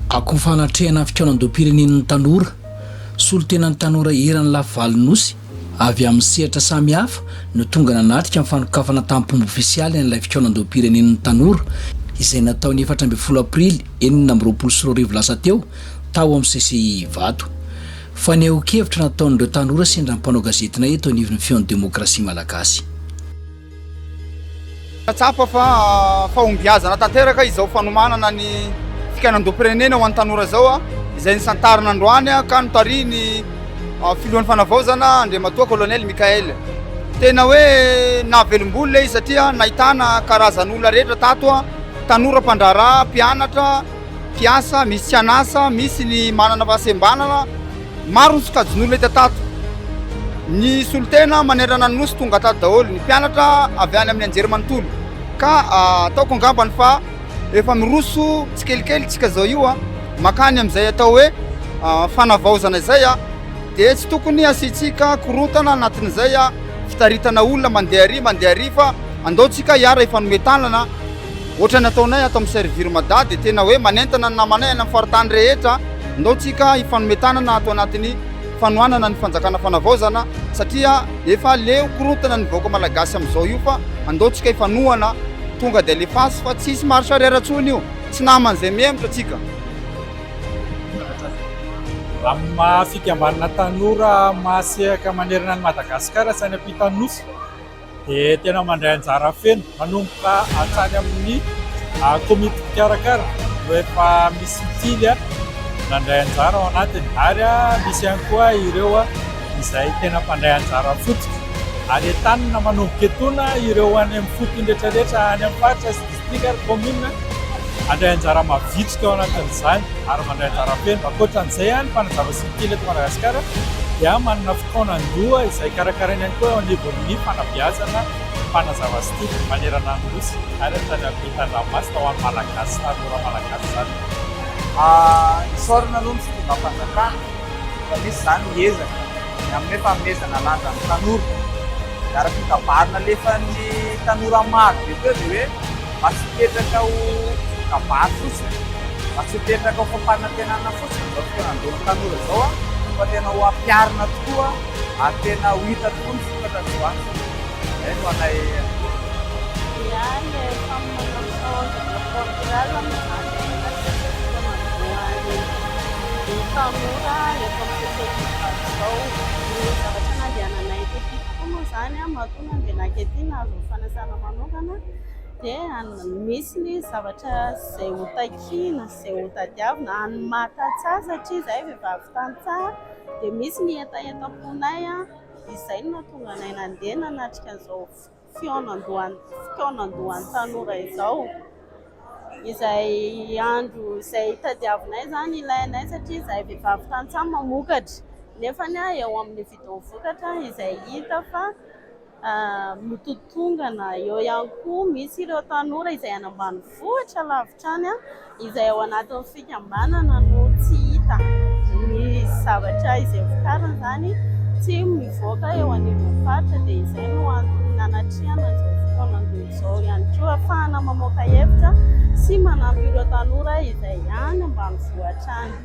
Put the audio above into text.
Akon'ny fanatrehana ny fikaonandoham-pirenen'ny tanora, solontenan'ny tanora eran'ny lafivalon'ny Nosy, avy amin'ny sehatra samihafa no tonga nanatrika ny fanokafana tamim-pomba ofisialy an'ilay fikaonandoham-pirenen'ny tanora izay natao ny 14 aprily 2026 lasa teo tao amin'ny CCI Ivato. Fanehoan-kevitra nataon'ireo tanora sendra ny mpanao gazetinay eto anivon'ny Feon'ny Demokrasia Malagasy. Tsapa fa fahombiazana tanteraka izao fanomanana ny fikaonandoham-pirenena ho an'ny tanora izao, izay nisantarina androany ka notarihin'ny filohan'ny fanavaozana Andriamatoa Colonel Mickaël. Tena hoe nahavelom-bolo ilay izy satria nahitana karazan'olona rehetra tato, tanora mpandraharaha, mpianatra, mpiasa, misy tsy an'asa, misy ny manana fahasembanana. Maro ny sokajin'olona hita tato. Ny solontena manerana ny Nosy tonga tato daholo, ny mpianatra avy any amin'ny anjerimanontolo. Ka ataoko angambany fa efa miroso tsikelikely tsika zao io makany amin'izay atao hoe fanavaozana izay dia tsy tokony asiantsika korontana anatin'izay fitaritana olona mandeha ary mandeha ary fa andao tsika hiara hifanome tanana. Ohatran'ny ataonay ato amin'ny Servir Mada dia tena hoe manentana ny namanay any amin'ny faritany rehetra, ndao tsika hifanome tanana ato anatin'ny fanohanana ny fanjakana fanavaozana satria efa leo korontana ny vahoaka malagasy amin'izao io fa andao tsika hifanohana, tonga dia alefaso fa tsisy marche arrière intsony io, tsy naman'izay mihemotra tsika. Amin'ny maha fikambanana tanora mahasehaka manerana an'i Madagasikara sy any ampitan'ny Nosy dia tena mandray anjara feno manomboka hatrany amin'ny komity mpikarakara no efa misy mitily nandray anjara ao anatiny ary misy ihany koa ireo izay tena mpandray anjara fototra ary entanina manomboka etoana ireo any amin'ny fotony rehetrarehetra any amin'ny faritra sy distrika ary commune handray anjara mavitrika ao anatin'izany ary mandray anjara feno. Ankoatran'izay, ny mpanazava sy mitily eto Madagasikara dia manana fikaonan-doha izay karakarainy ihany koa eo anivon'ny fanabeazana mpanazava sy tily manerana ny Nosy ary hatrany ampitan-dranomasina ho an'ny Malagasy tanora Malagasy izany. Isaorana aloha ny fitondram-panjakana fa misy izany ny ezaka ny amin'ny hoe fanomezana lanja ny tanora. Dia araka ny kabary nalefan'ny tanora maro be teo dia hoe mba tsy hipetraka ho kabary fotsiny, mba tsy hipetraka ho fampanantenana fotsiny izao fikaonandohan'ny tanora izao fa tena ho ampiharina tokoa ary tena ho hita tokoa ny vokatra tsy ho azo. Izay no anay. Ia, ilay fanomanana en développement rural moa izany dia mikasika fikaonandohan'ny tanora eto amin'ny CCI Ivato izao. Ny zavatra nandehananay tety tokoa moa izany, matoa nandeha nankety nahazo ny fanasana manokana dia misy ny zavatra izay ho takiana, izay ho tadiavina any maha tantsaha satria izahay vehivavy tantsaha dia misy ny hetahetam-ponay, izay no nahatonga anay nandeha nanatrika an'izao fihaonan-dohan'ny fikaonan-dohan'ny tanora izao. Izay andro izay tadiavinay izany ilainay satria izahay vehivavy tantsaha mamokatra nefa eo amin'ny vidin'ny vokatra izay hita fa mitotongana. Eo ihany koa misy ireo tanora izay any ambanivohitra lavitra any izay ao anatin'ny fikambanana no tsy hita ny zavatra izay vokariny izany tsy mivoaka eo anivon'ny faritra dia izay no antony nanatrehana izao fotoana izao ihany koa ahafahana mamoaka hevitra sy manampy ireo tanora izay any ambanivohitra any.